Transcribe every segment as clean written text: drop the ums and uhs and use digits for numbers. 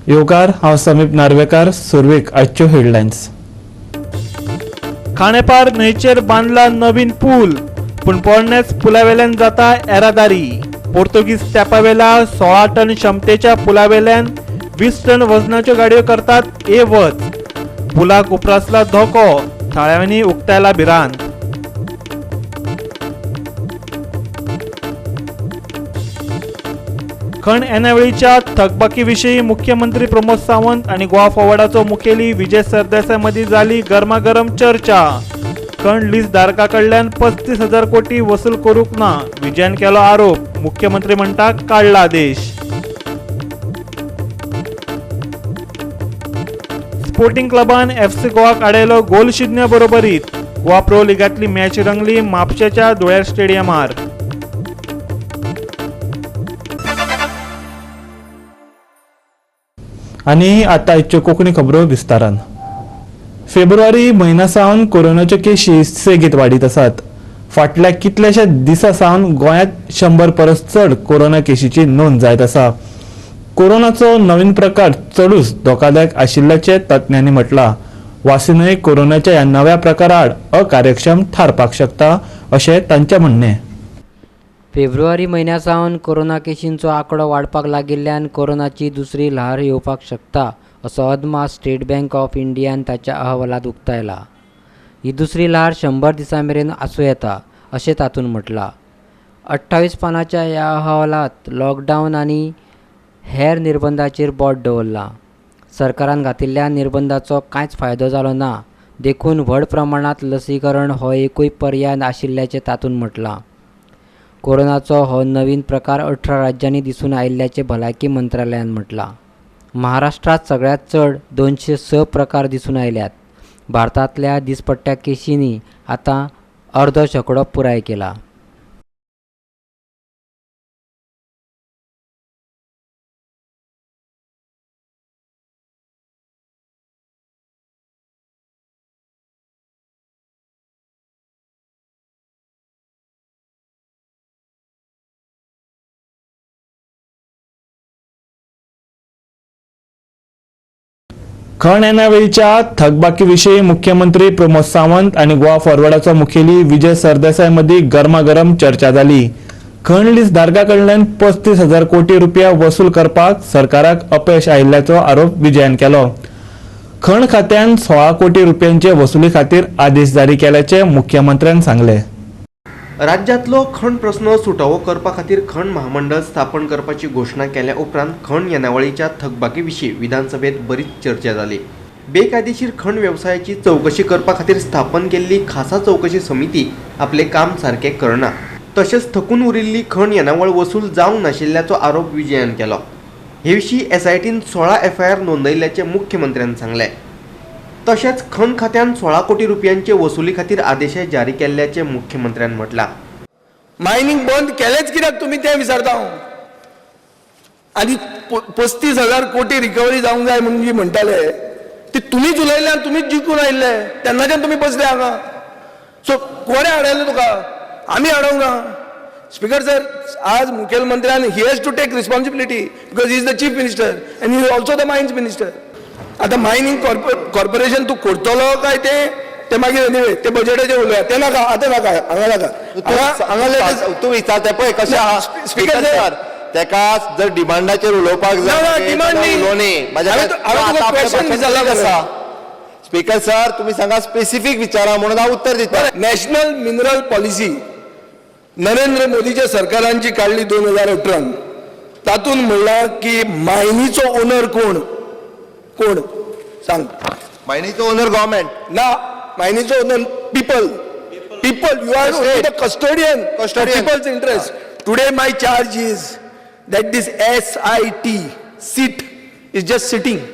येवकार, हांव समीप नार्वेकार. सुरवेक आजच्यो हेडलायन्स. खांडेपार न्हंयचेर बांदला नवीन पूल, पूण पोरण्याच पुलावेल्यान जाता येरादारी. पोर्तुगीज तेंपावेल्या 16 टन क्षमतेच्या पुलावेल्यान 20 टन वजनाच्यो गाडयो करतात ये वच. पुलाक उप्रासला धोको, थळाव्यांनी उक्तायला भिरांत. खण येणावळीच्या थकबाकी विशीं मुख्यमंत्री प्रमोद सावंत आनी गोवा फॉरवर्डाचो मुखेली विजय सरदेसाय मदीं जाली गरमागरम चर्चा. खण लीज धारका कडल्यान 35,000 कोटी वसूल करूंक ना, विजयान केलो आरोप. मुख्यमंत्री म्हणटा काडला आदेश. स्पोर्टिंग क्लबान एफसी गोवाक आडयलो गोल शुन्य बरोबरीत. गोवा प्रो लिगांतली मॅच रंगली म्हापशेच्या धुळेर स्टेडियमार. आनी आतां आयच्यो कोंकणी खबरो विस्तारान. फेब्रुवारी म्हयन्या सावन कोरोनाच्यो केशी सेगीत वाडीत आसात. फाटल्या कितल्याश्या दिसां सावन गोंयांत 100 परस चड कोरोना केशीची नोंद जायत आसा. कोरोनाचो नवीन प्रकार चडूच धोकादायक आशिल्ल्याचें तज्ञांनी म्हटलां. वासिनूय कोरोनाच्या ह्या नव्या प्रकाराआड अकार्यक्षम थारपाक शकता अशें तांचें म्हणणें. फेब्रुवारी म्हयन्या सावन कोरोना केशींचो आंकडो वाडपाक लागिल्ल्यान कोरोनाची दुसरी ल्हार येवपाक शकता असो अदमास स्टेट बँक ऑफ इंडियान ताच्या अहवालांत उक्तायला. ही दुसरी ल्हार 100 दिसां मेरेन आसूं येता अशें तातूंत म्हटलां. 28 पानांच्या ह्या अहवालांत लॉकडावन आनी हेर निर्बंधाचेर बोट दवरलां. सरकारान घातिल्ल्या निर्बंधाचो कांयच फायदो जालो ना, देखून व्हड प्रमाणांत लसीकरण हो एकूय पर्याय आशिल्ल्याचें तातूंत म्हटलां. कोरोनाचो हो नवीन प्रकार 18 राज्यांनी दिसून आयिल्ल्याचें भलायकी मंत्रालयान म्हटलां. महाराष्ट्रांत सगळ्यांत चड 206 प्रकार दिसून आयल्यात. भारतांतल्या दिसपट्ट्या केशींनी आतां अर्दो शेंकडो पुराय केला. खण येणावळीच्या थकबाकी विशीं मुख्यमंत्री प्रमोद सावंत आनी गोवा फॉरवर्डाचो मुखेली विजय सरदेसाय मदीं गरमागरम चर्चा जाली. खण लीज धारका कडल्यान 35,000 कोटी रुपया वसूल करपाक सरकाराक अपयश आयिल्ल्याचो आरोप विजयान केलो. खण खात्यान 16 कोटी रुपयांचे वसुली खातीर आदेश जारी केल्याचे मुख्यमंत्र्यान सांगले. राज्यांतलो खण प्रस्न सुटावो करपा खातीर खण महामंडळ स्थापन करपाची घोशणा केल्या उपरांत खण येणावळीच्या थकबाकी विशीं विधानसभेत बरीच चर्चा जाली. बेकायदेशीर खण वेवसायाची चवकशी करपा खातीर स्थापन केल्ली खासा चवकशी समिती आपले काम सारकें करना, तशेंच थकून उरिल्ली खण येणावळ वसूल जावंक नाशिल्ल्याचो आरोप विजयान केलो. हे विशीं एसआयटीन 16 एफआयआर नोंदयिल्ल्याचें मुख्यमंत्र्यान सांगलें. तशेंच खण खात्यान 16 कोटी रुपयांचे वसुली खातीर आदेश जारी केल्ल्याचे मुख्यमंत्र्यान म्हटलां. मायनिंग बंद केलेंच कित्याक तुमी तें विचारता हांव. आनी 35,000 कोटी रिकवरी जावंक जाय म्हणून जी म्हणटाले ती तुमीच उलयल्ले आनी तुमीच जिखून आयिल्ले, तेन्नाच्यान तुमी बसले हांगा. सो कोणें हाडयलें तुका? आमी हाडोवंक ना. स्पीकर सर, आज मुखेलमंत्र्यान he has to take responsibility because he is the chief minister and he is also the mines minister. आतां मायनींग कॉर्पोरेशन तूं करतलो काय तें मागीर एनिवे तें बजेटाचेर उलोवया, तें नाका आतां, नाका हांगा, नाका हांगा. तूं विचारता पळय कशें आहा. स्पीकर सर, तेका जर डिमांडाचेर उलोवपाक जाय डिमांड न्ही. क्वेश्चन विचारला आसा. स्पीकर सर, तुमी सांगा स्पेसिफीक विचारा म्हणून हांव उत्तर दिता. नॅशनल मिनरल पॉलिसी नरेंद्र मोदीच्या सरकारान जी काडली 2018, तातूंत म्हणलां की मायनीचो ओनर कोण? कोण सांग? मायनीचो ओनर गव्हर्मेंट. ना, मायनीचो owner people. People, you are only the custodian people's interest. Today my charge is that this SIT sit is just sitting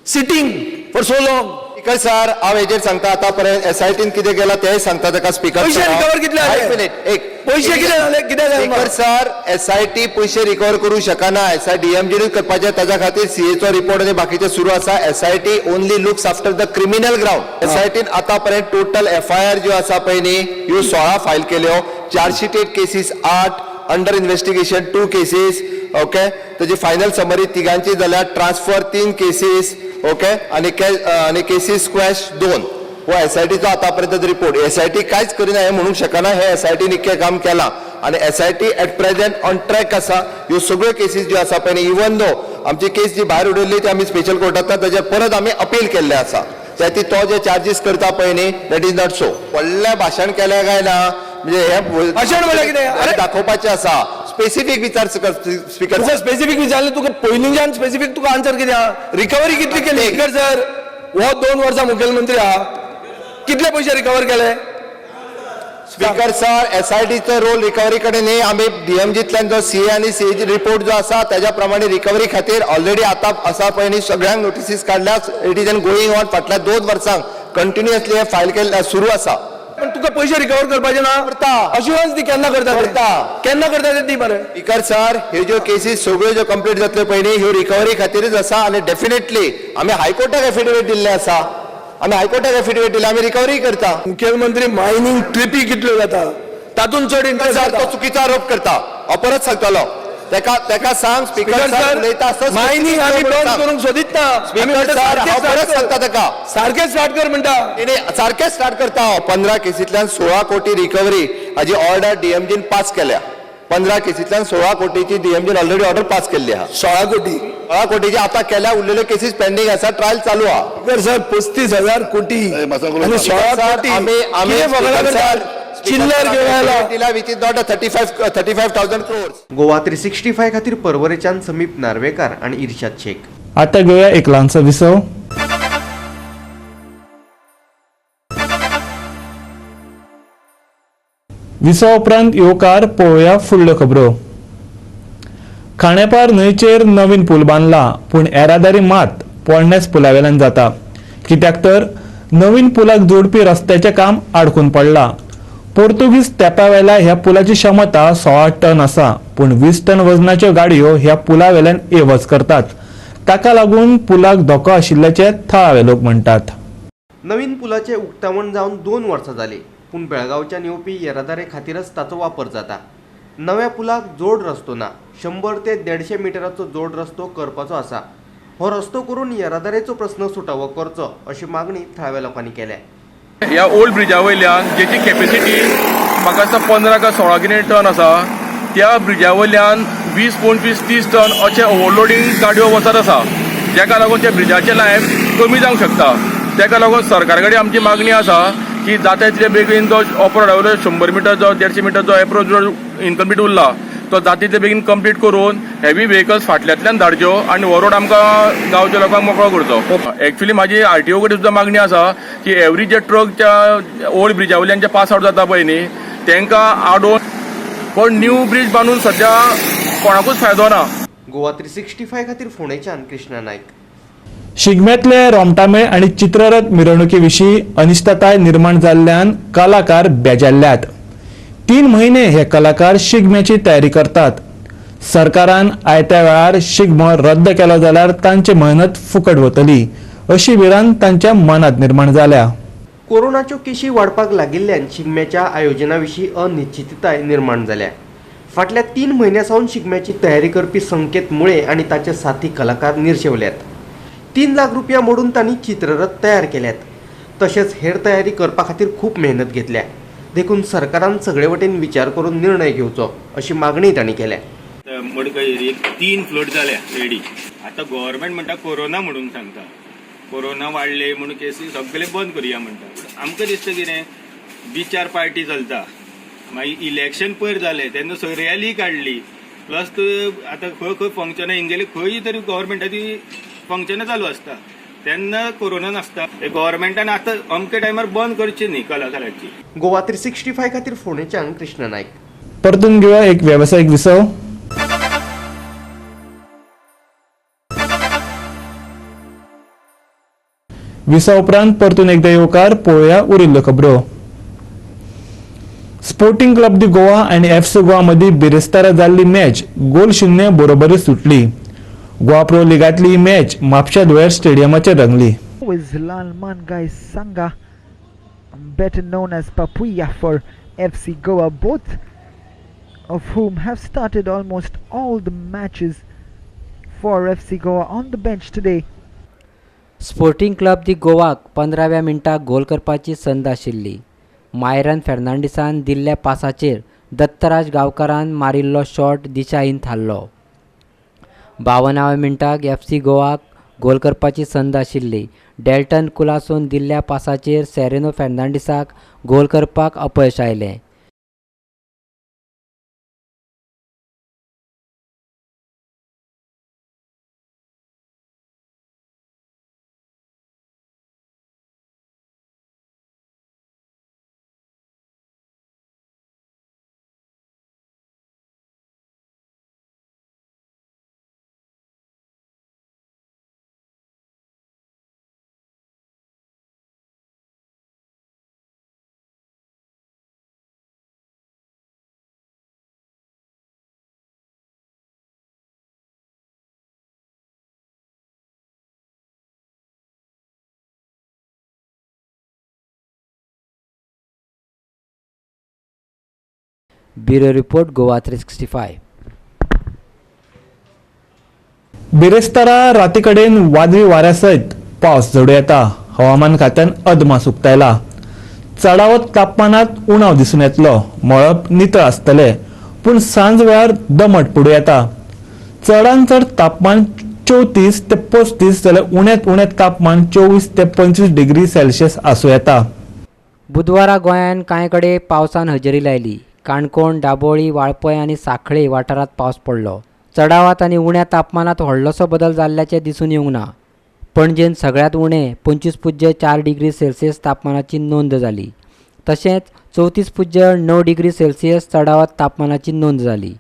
sitting for so long. Speaker sir, हांव हेजेर सांगता, आतां पर्यंत एसआयटीन कितें केलां तेंय सांगता ताका. स्पीकर, पयशे रिकवर कितले जाले? एक मिनीट, एक पयशे कितें जाले? कितें जालें? स्पीकर सर, एसआयटी पयशे रिकवर करूं शकना. एसआय डीएमजीनूच करपाचें, ताच्या खातीर सीएचो रिपोर्ट आनी बाकीचें सुरू आसा. SIT only looks after the criminal ground. एसआयटीन आतां पर्यंत टोटल एफआयआर ज्यो आसा पळय न्ही, ह्यो 16 फायल केल्यो. Chargesheeted cases 8, under investigation 2 cases, okay, ताजी फायनल समरी तिगांची जाल्या. ट्रान्सफर 3 केसीस, ओके, आनी केसीस स्क्वॅश 2. हो एसआयटीचो आतां पर्यंत रिपोर्ट. एसआयटी कांयच करिना हें म्हणूंक शकना. हे एसआयटीन इतकें काम केलां आनी SIT at present on track आसा. ह्यो सगळ्यो केसीस ज्यो आसा पळय, इवन दो आमची केस जी भायर उडयल्ली ती आमी स्पेशल कोर्टांतल्यान ताजेर परत आमी अपील केल्लें आसा. त्या ती तो जे चार्जीस करता पळय न्ही, that is not so. व्हडलें भाशण केलें काय ना, म्हणजे हे भाशण म्हणल्यार कितें? अरे दाखोवपाचें आसा. स्पेसिफीक विचार स्पिकर. तुका स्पेसिफीक विचारलें, तुका पयलींच्यान स्पेसिफीक तुका आन्सर कितें आहा? रिकवरी कितली केली? स्पिकर सर, हो 2 वर्सां मुखेलमंत्री आहा, कितले पयशे रिकवर केले? स्पीकर सर, एसआयटीचो रोल रिकवरी कडेन न्ही. आमी डीएमजींतल्यान जो सीए आनी सीएजी रिपोर्ट जो आसा त्याच्या प्रमाणे रिकवरी खातीर ऑलरेडी आतां आसा पळय न्ही सगळ्यांक नोटिसीस काडल्या. It is an going on. फाटल्या 2 वर्सांक कंटिन्युअसली हे फायल केल्ले सुरू आसा. पण तुका पयशे रिकवर करपाचे ना? करता. अश्युरन्स दी, केन्ना करता ते? करता. केन्ना करता ते दी मरे. स्पीकर सर, ह्यो ज्यो केसीस सगळ्यो ज्यो कंप्लीट जातल्यो पळय न्ही, ह्यो रिकवरी खातीरच आसा आनी डेफिनेटली आमी हायकोर्टाक एफिडेवीट दिल्लें आसा. आमी हायकोर्टाक एफिडेवीट दिलें, आमी रिकवरी करता. मुखेलमंत्री मायनींग ट्रिपी कितल्यो जाता तातूंत चड इंट्रस्ट सर, जाता. तो चुकीचो आरोप करता. हांव परत सांगतलो तेका. तेका सांग स्पीकर सर, उलयता आसतना मायनींग आमी बंद करूंक सोदीत ना. स्पीकर सर, हांव परत सांगता तेका. सारकें स्टार्ट कर म्हणटा. तेणे सारकें स्टार्ट करता हांव. 15 केसींतल्यान 16 कोटी रिकवरी हाजी ऑर्डर डीएमजीन पास केल्या. 15 केसींतल्यान 16 कोटीची डीएमजीन ऑलरेडी ऑर्डर पास केल्ली आहा. 16 कोटी. 16 कोटीची आतां केल्या. उरलेल्यो केसीस पेंडींग आसा, ट्रायल चालू आहा. स्पीकर सर, 35,000 कोटी आनी 16 सर, कोटी. आमी आमी कितें फकाणां करतात? चिल्लर घेवन आयला. दिला which is not a 35,000 crores. Goa 365 खातीर परवरेच्यान समीप नार्वेकार आनी इर्शाद शेख. आतां घेवया एक ल्हानसो विसव. विसवा उपरांत येवकार पळोवया फुडल्यो खबरो. खांडेपार न्हंयचेर नवीन पूल बांदला, पूण येरादारी मात पोरण्याच पुला वेल्यान जाता. कित्याक तर नवीन पुलाक जोडपी रस्त्याचें काम आडकून पडलां. पोर्तुगीज तेंपा वेल्या ह्या पुलाची क्षमता 16 टन आसा, पूण 20 टन वजनाच्यो गाडयो ह्या पुला वेल्यान ये वच करतात. ताका लागून पुलाक धोको आशिल्ल्याचें थळावे लोक म्हणटात. नवीन पुलाचें उक्तावण जावन 2 वर्सां जालीं, पूण बेळगांवच्यान येवपी येरादारी खातीरच ताचो वापर जाता. नव्या पुलाक जोड रस्तो ना. 100 ते 150 मिटराचो जोड रस्तो करपाचो आसा. हो रस्तो करून येरादारीचो प्रस्न सुटावो करचो अशी मागणी थळाव्या लोकांनी केल्या. ह्या ओल्ड ब्रिजा वयल्यान जेची कॅपेसिटी म्हाका दिसता 15 काय 16 कितें टन आसा, त्या ब्रिजा वयल्यान 20, 25, 30 टन अशें ओवरलोडींग गाडयो वचत आसा, जेका लागून त्या ब्रिजाचें लायफ कमी जावंक शकता. तेका लागून सरकारा कडेन आमची मागणी आसा की जाता तितले बेगीन जो ऑपरो वयलो 100 मिटर जो 150 मिटर जो एप्रोच जो इनकम्प्लीट उरला तो जाता तितले बेगीन कंप्लीट करून हेवी व्हेकल्स फाटल्यांतल्यान धाडच्यो आनी हो रोड आमकां गांवच्या लोकांक मोकळो करचो. एक्चुली म्हाजी आरटीओ कडेन सुद्दां मागणी आसा की एवरी जे ट्रक त्या ओल्ड ब्रिजा वयल्यान जे पास आवट जाता पळय न्ही, तांकां आडोवन पण न्यू ब्रीज बांदून सद्या कोणाकूच फायदो ना. गोवा 365 खातीर फोंडेच्यान कृष्णा नायक. शिगम्यांतले रोमटामेळ आनी चित्ररथ मिरवणुके विशीं अनिश्चितताय निर्माण जाल्ल्यान कलाकार बेजारल्यात. 3 म्हयने हे कलाकार शिगम्याची तयारी करतात. सरकारान आयत्या वेळार शिगमो रद्द केलो जाल्यार तांची मेहनत फुकट वतली अशी भिरांत तांच्या मनांत निर्माण जाल्या. कोरोनाच्यो केशी वाडपाक लागिल्ल्यान शिगम्याच्या आयोजना विशीं अनिश्चितताय निर्माण जाल्या. फाटल्या 3 म्हयन्यां सावन शिगम्याची तयारी करपी संकेत मुळे आनी ताचे साथी कलाकार निर्शेवल्यात. 3 लाख रुपया मोडून तांणी चित्ररथ तयार केल्यात. तशेंच हेर तयारी करपा खातीर खूब मेहनत घेतल्या. देखून सरकारान सगळे वटेन विचार करून निर्णय घेवचो अशी मागणी तांणी केल्या. मडकय एरियेक 3 फ्लड जाल्या रेडी. आतां गव्हर्मेंट म्हणटा कोरोना म्हणून सांगता, कोरोना वाडले म्हणून केसी सगळे बंद करुया म्हणटा. पूण आमकां दिसता कितें, बिचार पार्टी चलता, मागीर इलेक्शन पयर जालें तेन्ना सगळी रॅली काडली, प्लस आतां खंय खंय फंक्शनां हिंगेली खंय तरी गव्हर्मेंटाची फंक्शनां चालू आसता तेन्ना कोरोना नासता. गव्हर्मेंटान आतां अमके टायमार बंद करची न्ही कलाकारांची. गोवा 365 खातीर फोंडेच्यान कृष्णा नायक. परतून घेवया एक वेवसायीक विसव. विसा उपरांत परतून एकदा येवकार पळोवया उरिल्ल्यो खबरो. स्पोर्टिंग क्लब दी गोवा आनी एफसी गोवा मदीं बिरेस्तारा जाल्ली मॅच 0-0 बरोबरी सुटली. गोवा प्रो लिगांतली ही मॅच म्हापशा दुवेर स्टेडियमाचेर रंगली. Is Lalman Gai Sanga, better known as Papuya for FC Goa. Both of whom have started almost all the matches for FC Goa on the bench today. Sporting Club de गोवाक 15व्या मिनटाक गोल करपाची संद आशिल्ली. Myron फेर्नांडीसान दिल्ल्या पासाचेर दत्तराज गांवकारान मारिल्लो shot दिशाहीन थारलो. 52व्या मिनटाक F C गोवाक गोल करपाची संद आशिल्ली. डेल्टन कुलासून दिल्ल्या पासाचेर सेरेनो फेर्नांडीसाक गोल करपाक अपयश आयलें. Bureau report, Goa 365. बिरेस्तारा राती कडेन वादळी वाऱ्या सयत पावस झडूं येता. हवामान खात्यान अदमास उक्तायला. चडावत तापमानात उणाव दिसून येतलो. मळब नितळ आसतलें, पूण सांज वेळार दमट पडूं येता. चडान चड तापमान 34 ते 35 जाल्यार उण्यांत उणें तापमान 24 ते 25 डिग्री सेल्सियस आसूं येता. बुधवारा गोंयांत कांय कडेन पावसान हजेरी लायली. काणकोण, दाबोळी, वाळपय आनी सांखळे वाठारांत पावस पडलो. चडावत आनी उण्या तापमानात व्हडलोसो बदल जाल्ल्याचें दिसून येवंक ना. पणजेन सगळ्यांत उणें 25.4 डिग्री सेल्सियस तापमानाची नोंद जाली. तशेंच 34.9 डिग्री सेल्सियस चडावत तापमानाची नोंद जाली.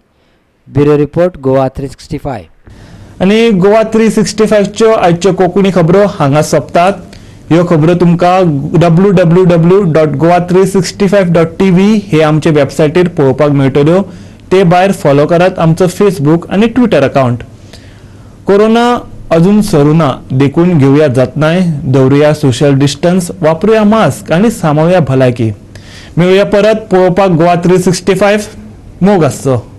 Bureau report, Goa 365. आनी गोवा 365च्यो आयच्यो कोंकणी खबरो हांगा सोंपतात. ह्यो खबरो तुमकां www.goa365.tv हे आमचे वेबसायटीर पळोवपाक मेळटल्यो. ते भायर फॉलो करात आमचो फेसबूक आनी ट्विटर अकावंट. कोरोना अजून सरूना, देखून घेवया जतनाय, दवरुया सोशल डिस्टन्स, वापरुया मास्क आनी सांबाळुया भलायकी. मेळुया परत पळोवपाक गोवा 365. मोग आसचो.